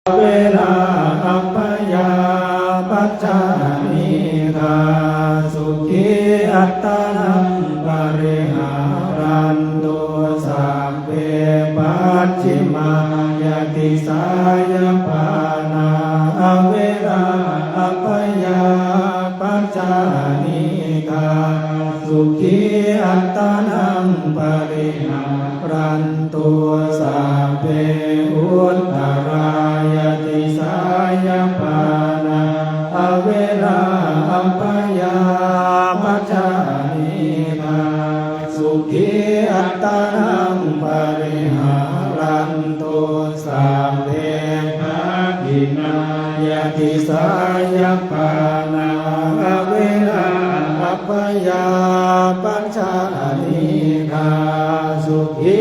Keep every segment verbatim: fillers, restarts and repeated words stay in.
averā abyāpajjhā anīghā sukhī attānaṃ pariharantu. Sabbe pacchimāya disāya pāṇā averā abyāpajjhā anīghā sukhī attānaṃ pariharantu. Sabbe uttarāya disāya pāṇā averā abyāpajjhā anīghā sukhī attānaṃ pariharantu. Sabbe dakkhiṇāya disāya pāṇā averā abyāpajjhā anīghā sukhī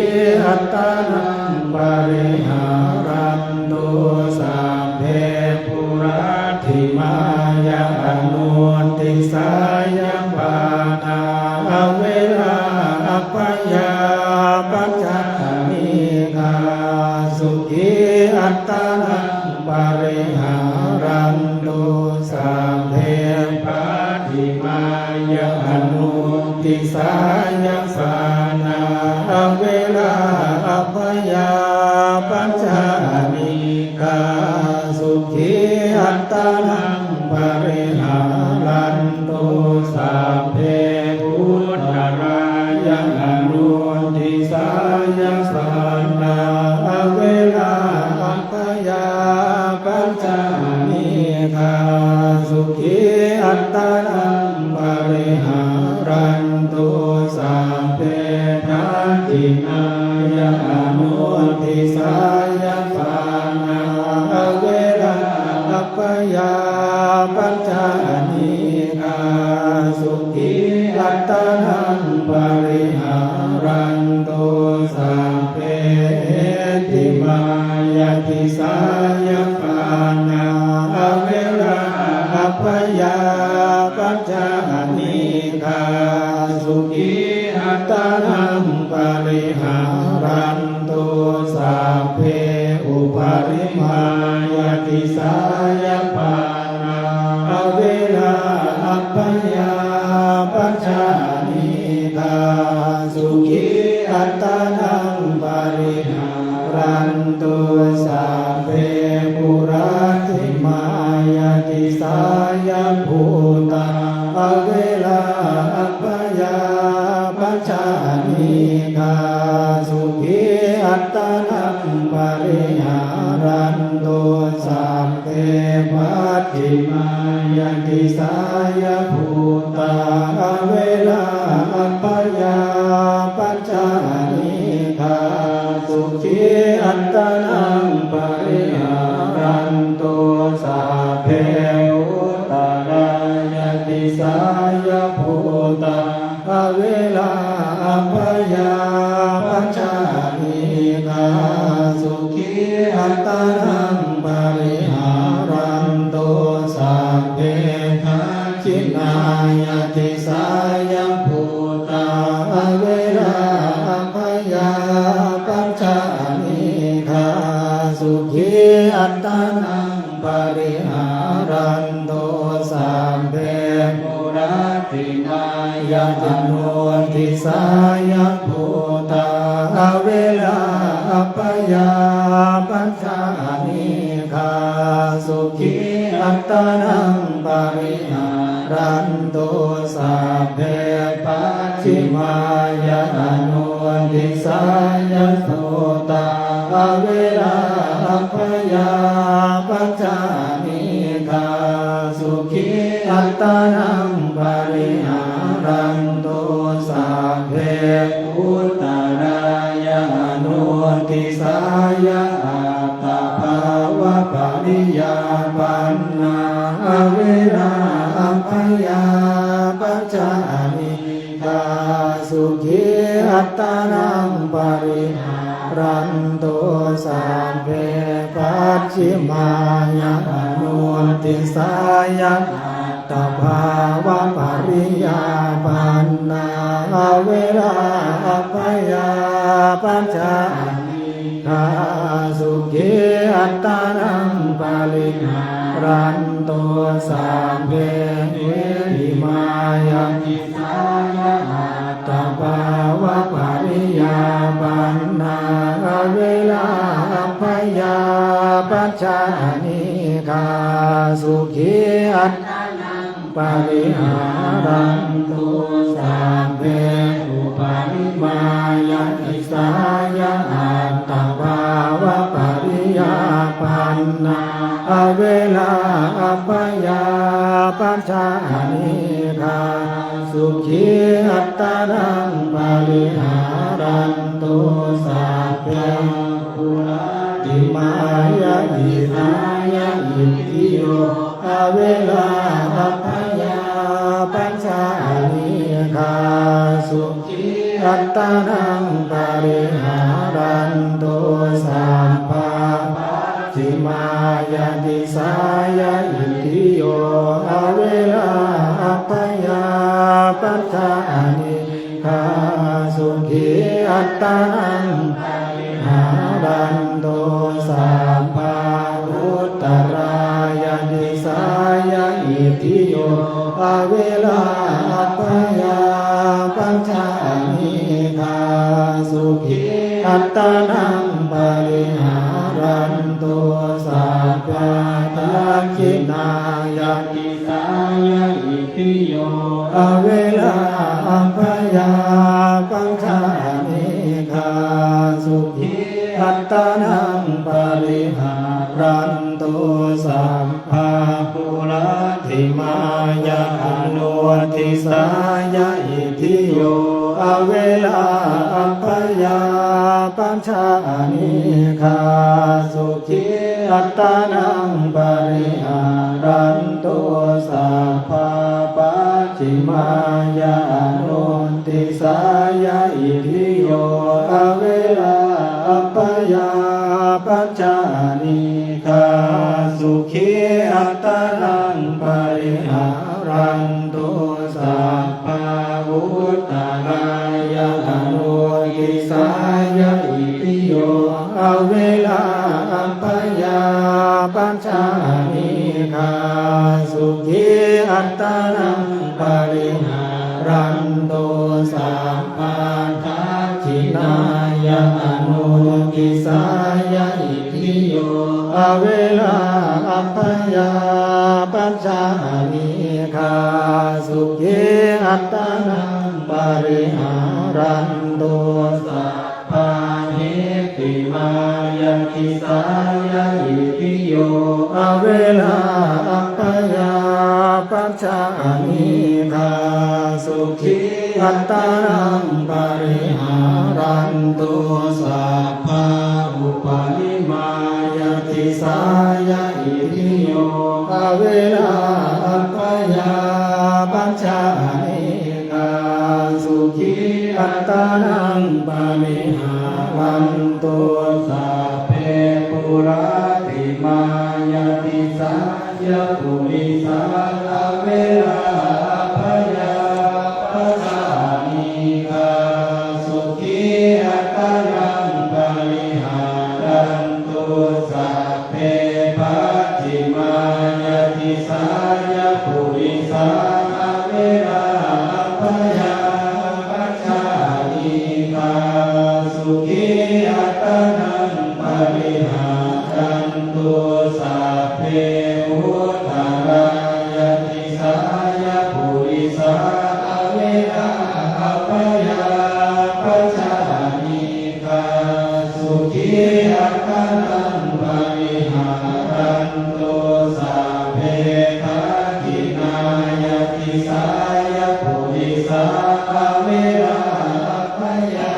attānaṃ pariharantu. Sabbe puratthimāya anudisāya pāṇā averā abyāpajjhā anīghā sukhī attānaṃ pariharantu. Sabbe pacchimāya anudisāya pāṇā averā abyāpajjhā anīghā sukhī attānaṃ pariharantu. Sabbe uttarāya anudisāya pāṇā averā abyāpajjhā anīghā sukhī attānaṃ pariharantu. Sabbe dakkhiṇāya anudisāya pāṇā averā abyāpajjhā anīghā sukhī attānaṃ pariharantu. Sabbe heṭṭhimāya disāya pāṇā averā abyāpajjhā anīghā sukhī attānaṃ pariharantu. Sabbe uparimāya disāya pāṇā averā abyāpajjhā anīghā sukhī attānaṃ pariharantu. Sabbe puratthimāya disāya bhūtā averā abyāpajjhā anīghā sukhī attānaṃ pariharantu. Sabbe pacchimāya disāya bhūtā averā abyāpajjhā anīghā sukhī attānaṃ pariharantu. Sabbe uttarāya disāya bhūtā averā abyāpajjhā anīghā sukhī attānaṃ pariharantu. Sabbe dakkhiṇāya disāya bhūtā averā abyāpajjhā anīghā sukhī attānaṃ pariharantu. Sabbe puratthimāya anudisāya bhūtā averā abyāpajjhā anīghā sukhī attānaṃ pariharantu. Sabbe pacchimāya anudisāya bhūtā averā abyāpajjhā anīghā sukhī attānaṃ pariharantu. Sabbe uttarāya anudisāya attabhāvapariyāpannā averā abyāpajjhā anīghā sukhī attānaṃ pariharantu. Sabbe pacchimāya anudisāya attabhāvapariyāpannā averā abyāpajjhā anīghā sukhī attānaṃ pariharantu sabbe, hetthimāya disāya attabhāvapariyāpannā averā abyāpajjhā anīghā sukhī attānaṃ pariharantu sabbe, uparimāya disāya attabhāvapariyāpannā averā abyāpajjhā anīghā sukhī attānaṃ pariharantu sabbe, āhuratimāya disāya itthiyo averā abyāpajjhā anīghā sukhī attānaṃ pariharantu sabbā, pacchimāya disāya itthiyo averā abyāpajjhā anīghā sukhī attānaṃ pariharantu sabbā, uttarāya disāya itthiyo averā abyāpajjhā anīghā sukhī attānaṃ pariharantu sabbā, dakkhiṇāya disāya itthiyo averā abyāpajjhā anīghā sukhī attānaṃ pariharantu sabbā, puratthimāya anudisāya itthiyo averā abyāpajjhā anīghā sukhī attānaṃ pariharantu sabbā, pacchimāya anudisāya itthiyo averā abyāpajjhā anīghā sukhī attānaṃ pariharantu sabbā, uttarāya anudisāya itthiyo averā abyāpajjhā anīghā sukhī attānaṃ pariharantu sabbā, dakkhiṇāya anudisāya itthiyo averā abyāpajjhā anīghā sukhī attānaṃ pariharantu sabbā, heṭṭhimāya disāya itthiyo averā abyāpajjhā anīghā sukhī attānaṃ pariharantu sabbā, uparimāya disāya itthiyo averā abyāpajjhā anīghā sukhī attānaṃ pariharantu sabbe, puratthimāya disāya purisā averā abyāpajjhā anīghā sukhī attānaṃ pariharantu sabbe, pacchimāya disāya purisā averā abyāpajjhā anīghā sukhī attānaṃ pariharantu sabbe, uttarāya disāya purisā averā abyāpajjhā anīghā sukhī attānaṃ pariharantu sabbe, dakkhiṇāya disāya purisā averā abyāpajjhā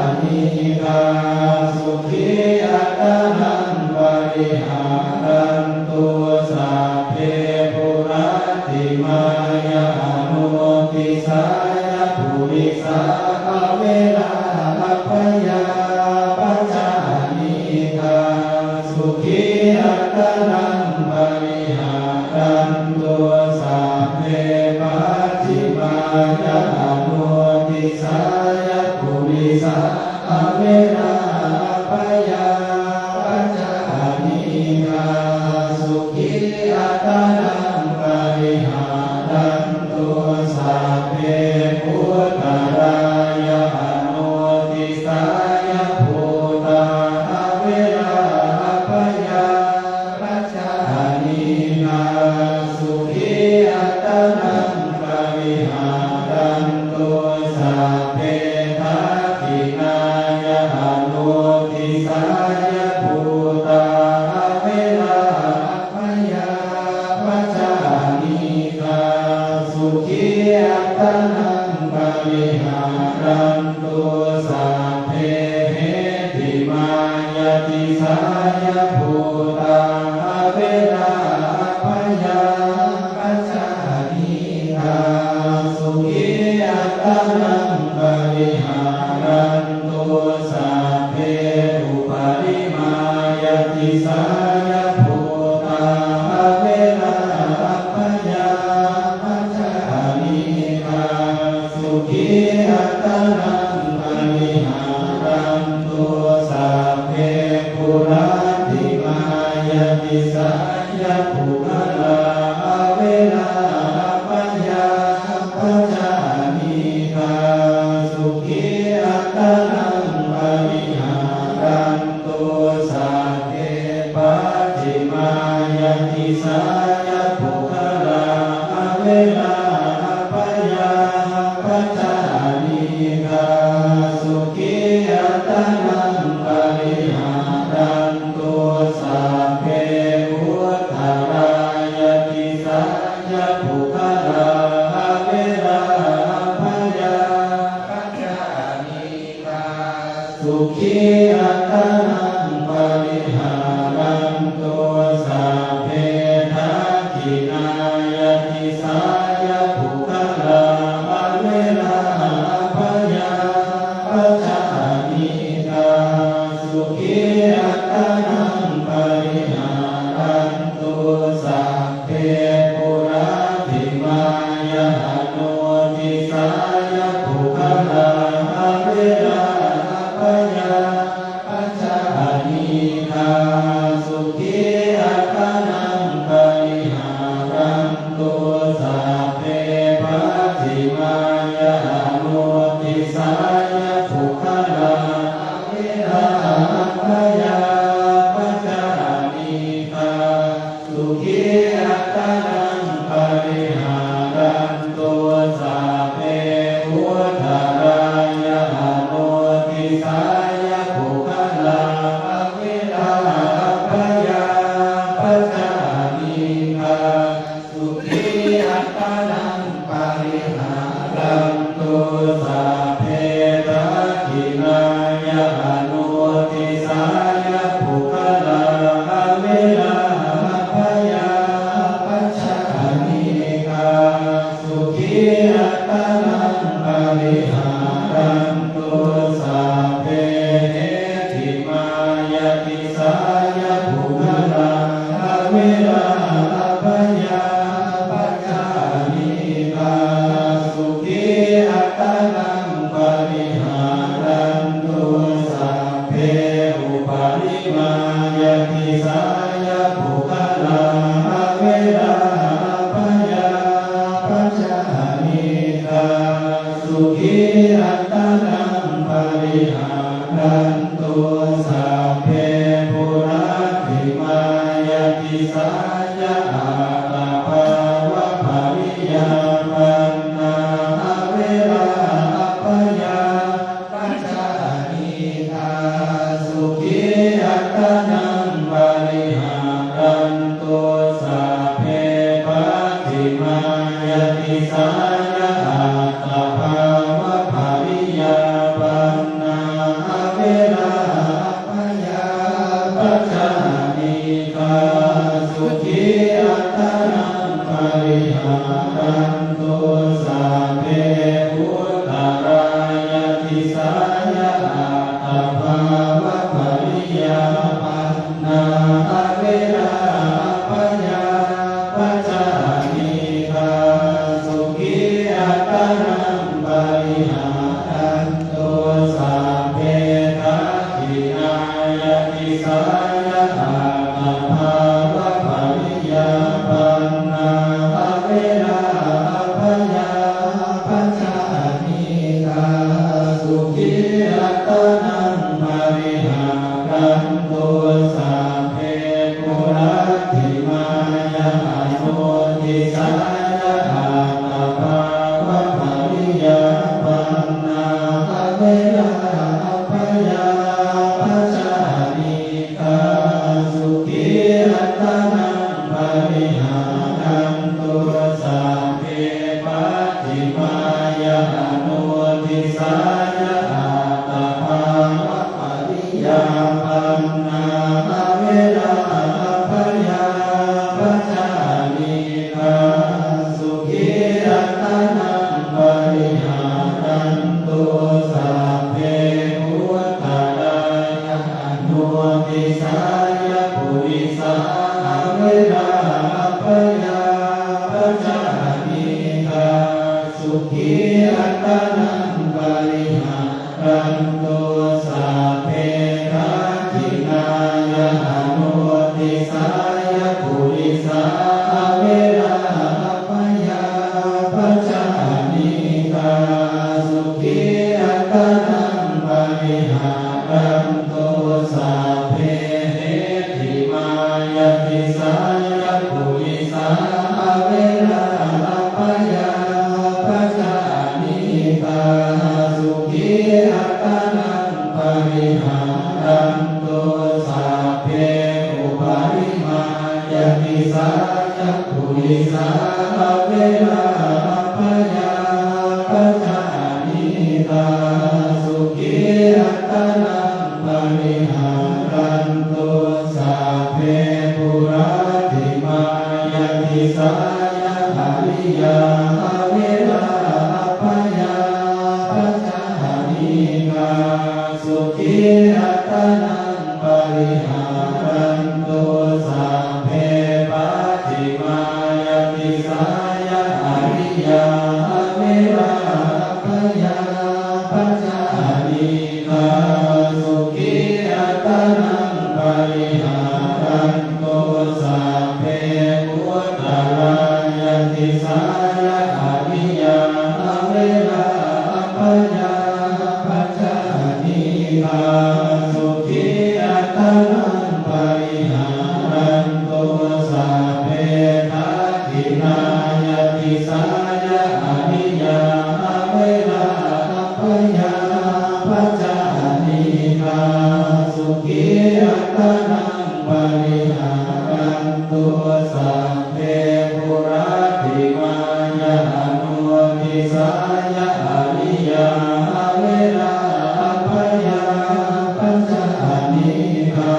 anīghā sukhī attānaṃ pariharantu sabbe, puratthimāya anudisāya purisā averā abyāpajjhā anīghā sukhī attānaṃ pariharantu sabbe, pacchimāya anudisāya purisā averā abyāpajjhā anīghā Bhūtā averā abyāpajjhā anīghā sukhī attānaṃ pariharantu. Sabbe puratthimā yatisājja puggalā averā abyāpajjhā anīghā sukhī attānaṃ pariharantu. Sabbe pacchimā yatisājja puggalā averā abyāpajjhā anīghā sukhī attānaṃ pariharantu. Sabbe uttarā yatisājja puggalā averā abyāpajjhā anīghā sukhī attānaṃ pariharantu. Sabbe dakkhiṇā yatisājja puggalā averā abyāpajjhā anīghā sukhī attānaṃ pariharantu. Sabbe puratthimā anudisājja puggalā averā abyāpajjhā anīghā sukhī attānaṃ pariharantu. Sabbe pacchimā anudisājja puggalā abyāpajjhā anīghā sukhī attānaṃ pariharantu. Sabbe uttarā anudisājja puggalā averā abyāpajjhā anīghā sukhī attānaṃ pariharantu. Sabbe dakkhiṇā anudisājja puggalā averā abyāpajjhā anīghā sukhī attānaṃ pariharantu. Sabbe heṭṭhimā yatisājja puggalā averā abyāpajjhā anīghā sukhī attānaṃ pariharantu. Sabbe uparimā yatisājja puggalā averā abyāpajjhā anīghā sukhī attānaṃ pariharantu. Sabbe puratthimā yatisājja attabhāvapariyāpannā averā abyāpajjhā anīghā sukhī attānaṃ pariharantu. Sabbe pacchimā yatisājja attabhāvapariyāpannā averā abyāpajjhā anīghā sukhī attānaṃ pariharantu. Sabbe uttarā yatisājja attabhāvapariyāpannā averā averā abyāpajjhā anīghā sukhī attānaṃ pariharantu. Sabbe dakkhiṇāya anudisāya purisā averā abyāpajjhā anīghā sukhī attānaṃ pariharantu. Sabbe heṭṭhimāya disāya purisā averā abyāpajjhā anīghā sukhī attānaṃ pariharantu. Sabbe uparimāya disāya purisā averā abyāpajjhā anīghā sukhī attānaṃ pariharantu. Sabbe puratthimāya disāya ariyā averā abyāpajjhā anīghā sukhī attānaṃ pariharantu. Sabbe pacchimāya disāya ariyā averā abyāpajjhā anīghā sukhī attānaṃ pariharantu. Sabbe uttarāya disāya ariyā averā abyāpajjhā anīghā sukhī attānaṃ pariharantu. Sabbe dakkhiṇāya disāya ariyā averā abyāpajjhā anīghā sukhī attānaṃ pariharantu. Sabbe puratthimāya anudisāya ariyā averā abyāpajjhā anīghā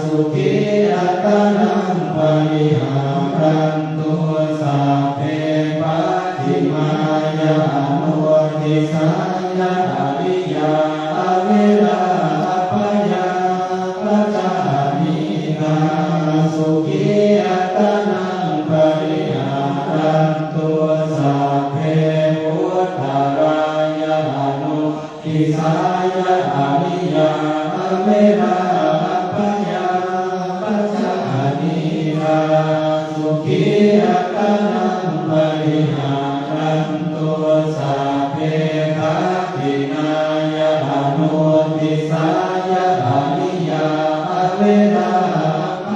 sukhī attānaṃ pariharantu. Sabbe pacchimāya anudisāya ariyā averā abyāpajjhā anīghā sukhī attānaṃ pariharantu. Sabbe uttarāya anudisāya ariyā averā abyāpajjhā anīghā sukhī attānaṃ pariharantu. Sabbe dakkhiṇāya anudisāya ariyā averā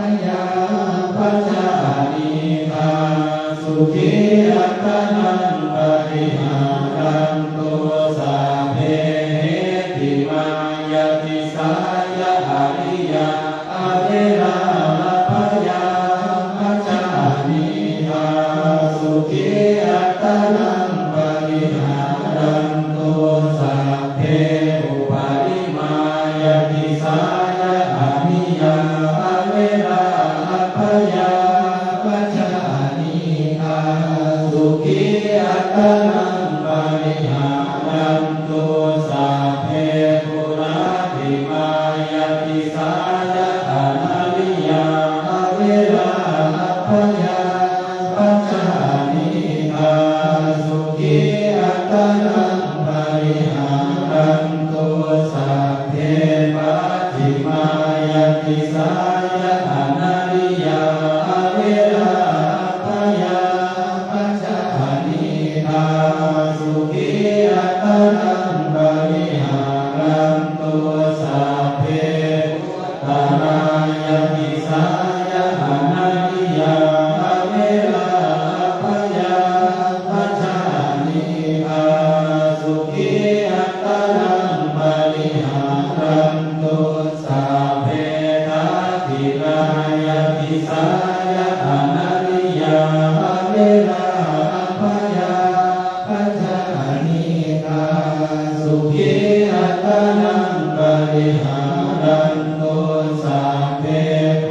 abyāpajjhā anīghā sukhī attānaṃ pariharantu. Sabbe heṭṭhimāya disāya ariyā averā abyāpajjhā anīghā sukhī attānaṃ pariharantu. Sabbe uparimāya disāya ariyā averā abyāpajjhā anīghā sukhī attānaṃ pariharantu. Sabbe puratthimāya disāya anariyā averā abyāpajjhā anīghā sukhī attānaṃ pariharantu. Sabbe pacchimāya disāya anariyā averā abyāpajjhā anīghā sukhī attānaṃ pariharantu. Sabbe uttarāya disāya anariyā averā abyāpajjhā anīghā sukhī attānaṃ pariharantu. Sabbe dakkhiṇāya disāya anariyā averā abyāpajjhā anīghā sukhī attānaṃ pariharantu. Sabbe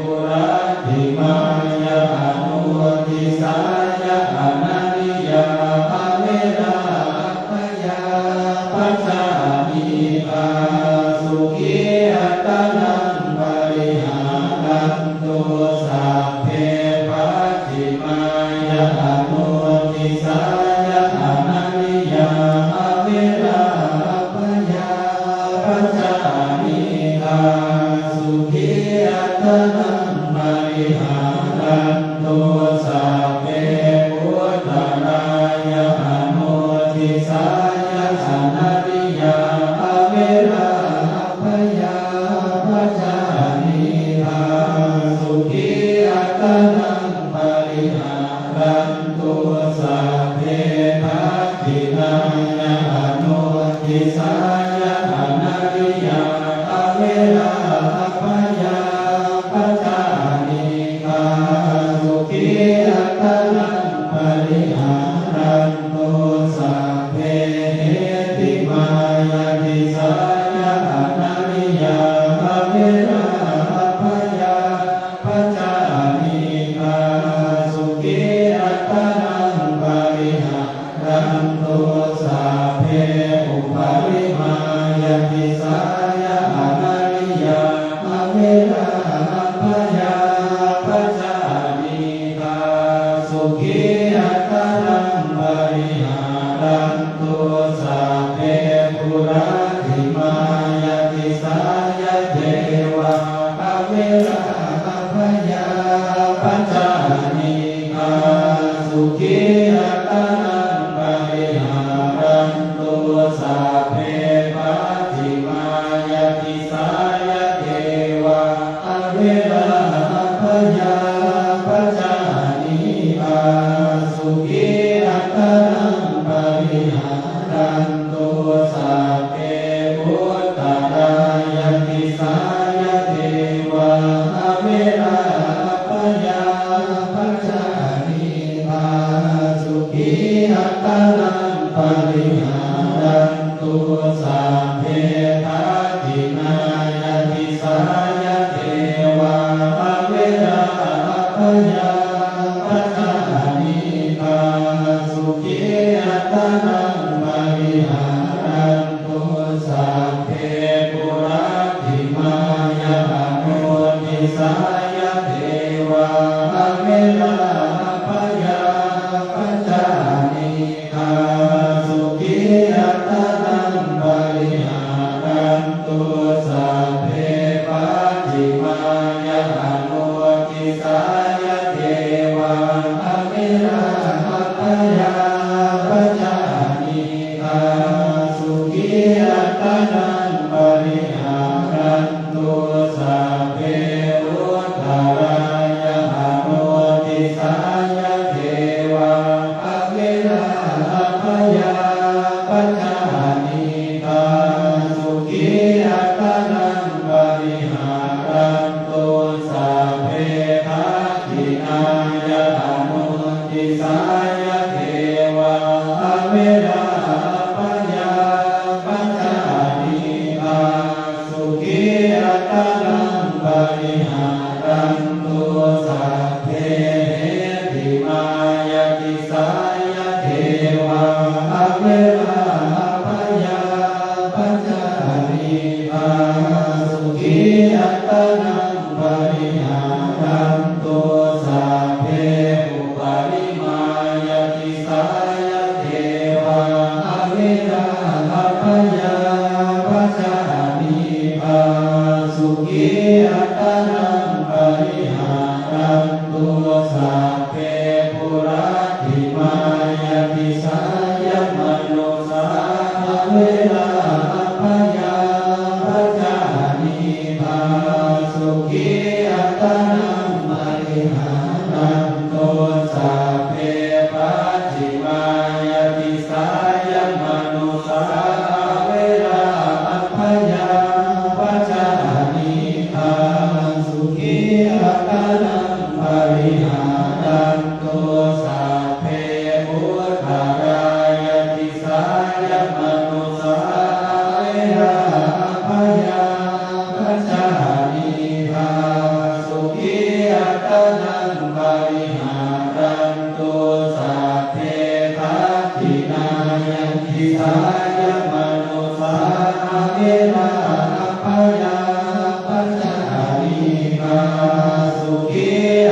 puratthimāya anudisāya anariyā averā abyāpajjhā anīghā sukhī attānaṃ pariharantu. pariharantu sabbe puttarāya anudisāya anariyā averā abyāpajjhā anīghā sukhī attānaṃ pariharantu sabbe dakkhiṇāya anudisāya anariyā averā abyāpajjhā anīghā sukhī attānaṃ pariharantu sabbe heṭṭhimāya disāya anariyā averā abyāpajjhā anīghā sukhī attānaṃ pariharantu sabbe uparimāya disāya anariyā averā abyāpajjhā anīghā sukhī attānaṃ pariharantu sabbe puratthimāya disāya devā averā abyāpajjhā anīghā sukhī attānaṃ pariharantu sabbe pacchimāya disāya devā averā abyāpajjhā anīghā sukhī attānaṃ pariharantu sabbe uttarāya disāya devā averā abyāpajjhā anīghā sukhī attānaṃ pariharantu sabbe dakkhiṇāya disāya devā averā abyāpajjhā anīghā sukhī attānaṃ pariharantu sabbe puratthimāya anudisāya devā averā abyāpajjhā anīghā sukhī attānaṃ pariharantu sabbe pacchimāya anudisāya devā averā abyāpajjhā anīghā sukhī attānaṃ pariharantu sabbe uttarāya anudisāya devā averā abyāpajjhā anīghā sukhī attānaṃ pariharantu sabbe dakkhiṇāya anudisāya devā averā abyāpajjhā anīghā sukhī attānaṃ pariharantu sabbe heṭṭhimāya disāya devā averā abyāpajjhā anīghā sukhī attānaṃ pariharantu sabbe uparimāya disāya devā averā abyāpajjhā anīghā sukhī attānaṃ pariharantu sabbe puratthimāya disāya manussā averā abyāpajjhā anīghā sukhī attānaṃ pariharantu sabbe pacchimāya disāya manussā averā abyāpajjhā anīghā sukhī attānaṃ pariharantu sabbe uttarāya disāya manussā averā abyāpajjhā anīghā sukhī attānaṃ pariharantu sabbe dakkhiṇāya disāya manussā averā abyāpajjhā anīghā sukhī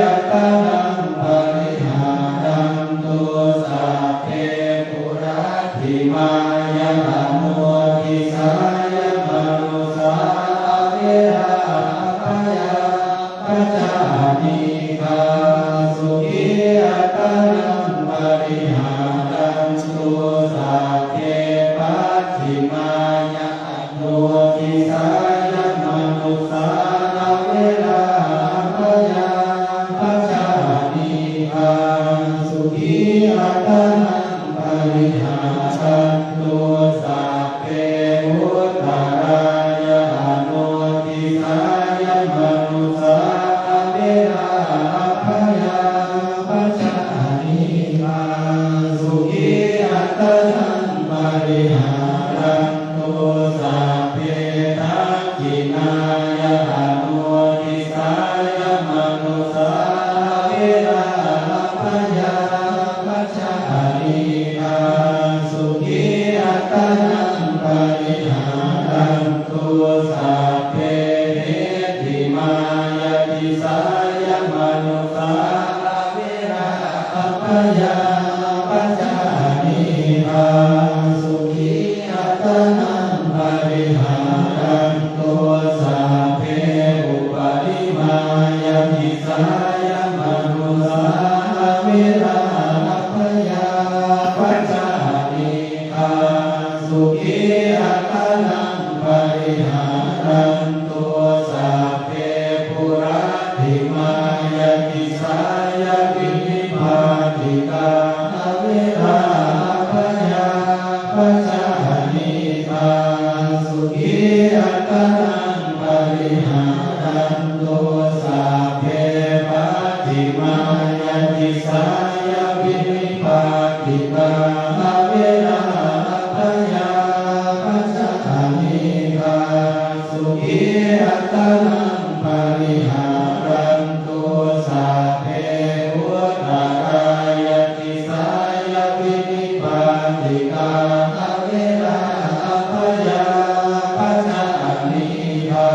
attānaṃ pariharantu sabbe puratthimāya anudisāya manussā averā abyāpajjhā anīghā sukhī attānaṃ pariharantu. Sabbe pacchimāya anudisāya manussā averā abyāpajjhā anīghā sukhī attānaṃ pariharantu. Sabbe uttarāya anudisāya manussā averā abyāpajjhā anīghā sukhī attānaṃ pariharantu. Sabbe dakkhiṇāya anudisāya manussā averā abyāpajjhā anīghā sukhī attānaṃ pariharantu. Sabbe heṭṭhimāya disāya manussā abyāpajjhā anīghā sukhī attānaṃ pariharantu. Sabbe uparimāya disāya manussā averā abyāpajjhā anīghā sukhī attānaṃ pariharantu. Sabbe puratthimāya disāya vinipātikā averā abyāpajjhā anīghā sukhī attānaṃ pariharantu. Sabbe pacchimāya disāya vinipātikā averā abyāpajjhā anīghā sukhī attānaṃ pariharantu. Sabbe uttarāya disāya vinipātikā averā abyāpajjhā anīghā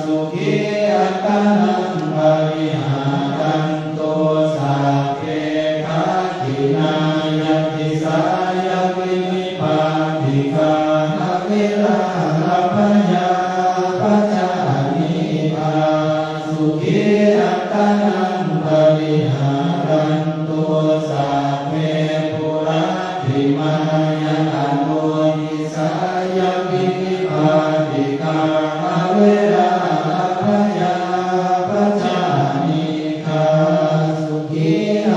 sukhī attānaṃ pariharantu. Sabbe dakkhiṇāya disāya vinipātikā averā abyāpajjhā anīghā sukhī attānaṃ pariharantu. Sabbe puratthimāya anudisāya vinipātikā averā abyāpajjhā anīghā sukhī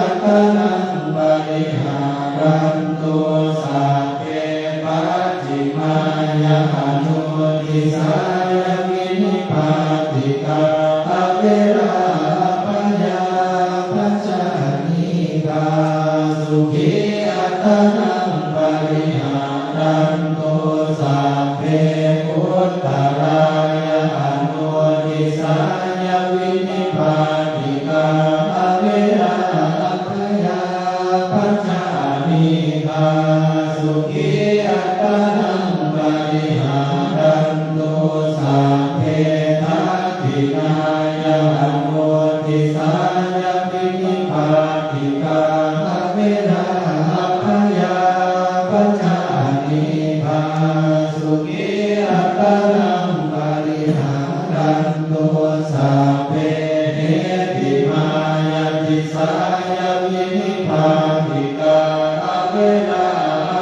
attānaṃ pariharantu. Sabbe pacchimāya anudisāya vinipātikā averā abyāpajjhā anīghā sukhī attānaṃ pariharantu. Sabbe uttarāya anudisāya vinipātikā averā abyāpajjhā anīghā sukhī attānaṃ pariharantu. Sabbe dakkhiṇāya anudisāya vinipātikā averā abyāpajjhā anīghā sukhī attānaṃ pariharantu. Sabbe heṭṭhimāya disāya vinipātikā averā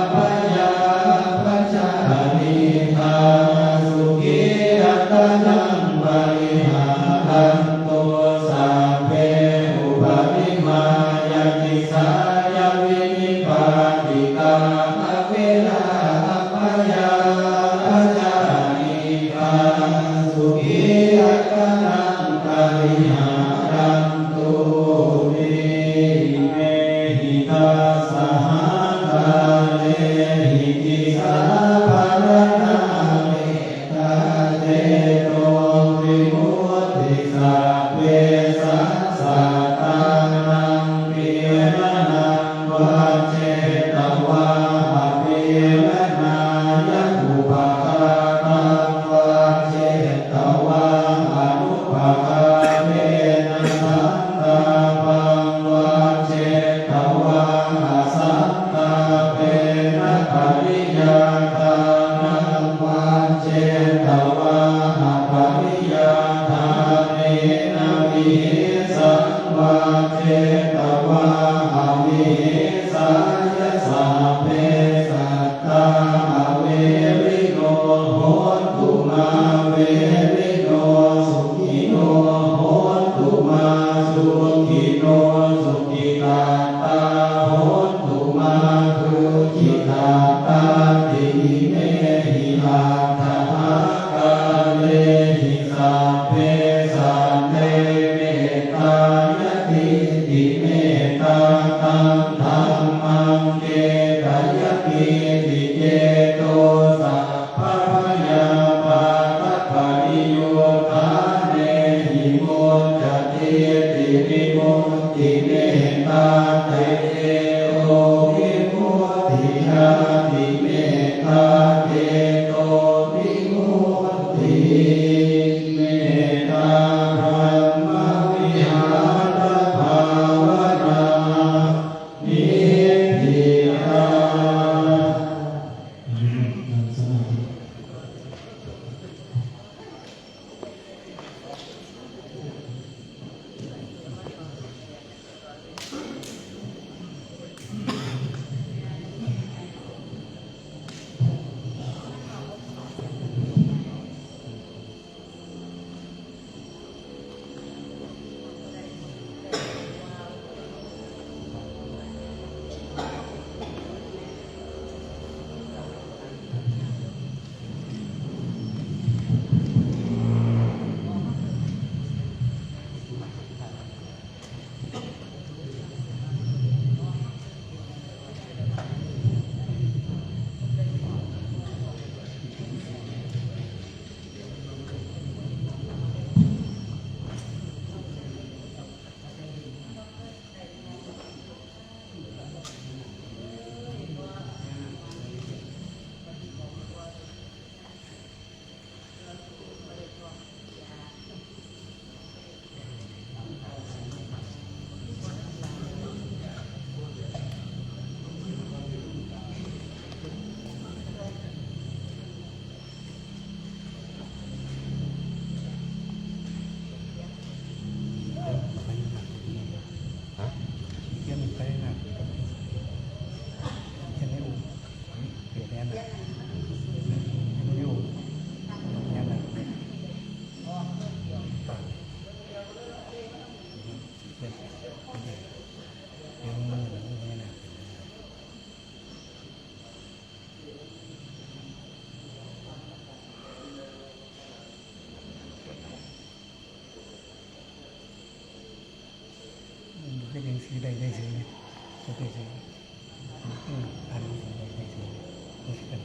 abyāpajjhā anīghā sukhī attānaṃ pariharantu. Sabbe uparimāya disāya vinipātikā averā abyāpajjhā anīghā sukhī attānaṃ pariharantu me. vā jetvā amehesāya sabbe sattā averino hontu mā verino, sukhino hontu mā sukhino, sukhitattā hontu mā dukkhitattā ti. Imehi aṭṭha kālehi sabbe satte mettāyatīti mettā taṃ dhammaṃ cetayatīti ceto sabbabhayapādapariyuṭṭhānehi muccatīti vimutti mettā ceto vimuttiyāti mettā ceto vimutti. Mettā brahmavihārabhāvanā niṭṭhitā. มันคือจังสีได้ได้สีนี่ บ่ได้สี อืม อันนี้สีได้ได้สี บ่คือกัน